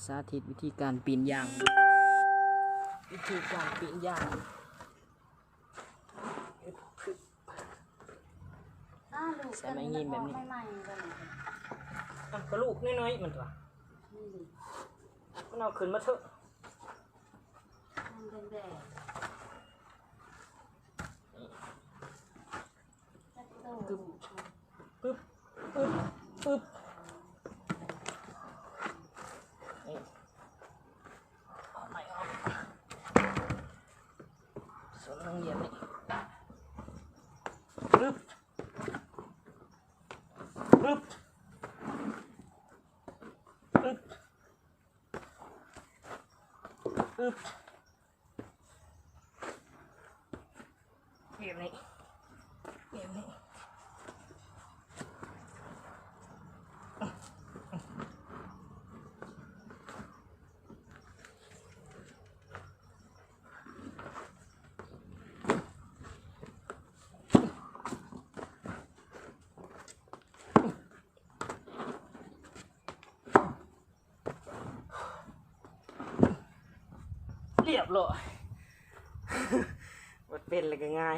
ສາທິດວິທີການປີ້ນຢາງ ວິທີການປີ້ນຢາງ. ອ້າ ລູກ ໃສ່ໄມ້ງີມແບບນີ້ ໃໝ່ໆ ກໍ ອ່ະ ກໍລູກນ້ອຍໆ ມັນຕົວະ ນີ້ ມັນເອົາຂຶ້ນມາເຖາະ ມັນແບບ ປຶບ ປຶບ ປຶບ ນີ້ ເອົາໄມ້ອອກ ສ່ວນໜຶ່ງຢຽບນີ້ ປຶບ ປຶບ ປຶບ ປຶບ. ແບບນີ້ ແບບນີ້ ຮຽບຮ້ອຍ ບໍ່ເປັນແລ້ວກໍງ່າຍ.